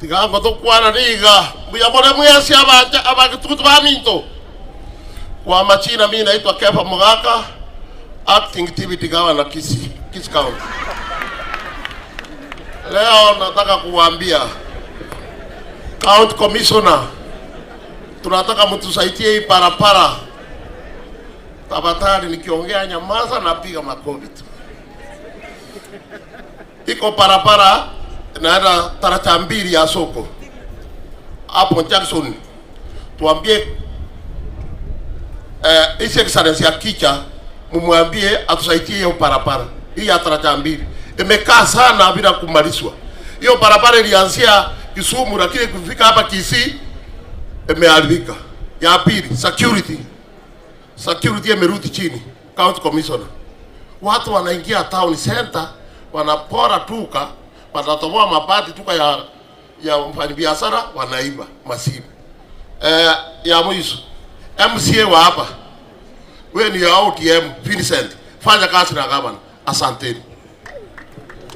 Tiga ngotokwana niga mbuya more mwesi abacha abagitutu baminto. Kwa machina mimi naitwa Kefa Mugaka, acting TVT Governor Kisii, Kisii County. Leo nataka kuwaambia County Commissioner, tunataka mtusaidie hii barabara. Tafadhali, nikiongea nyamaza, napiga makofi tu. Iko barabara inaenda taraja mbili ya soko hapo Jackson, tuambie His Excellency akija, mumwambie atusaidie hiyo barabara hii ya taraja mbili. Imekaa sana bila kumalizwa. Hiyo barabara ilianzia Kisumu, lakini kufika hapa Kisii imeharibika. Ya pili, security. Security imerudi chini. County Commissioner, watu wanaingia town center, wanapora duka, wanatoboa mabati duka ya mfanyabiashara, wanaiba masimu. Ya mwisho, MCA wa hapa, wewe ni ya ODM Vincent, fanya kazi na gavana. Asanteni.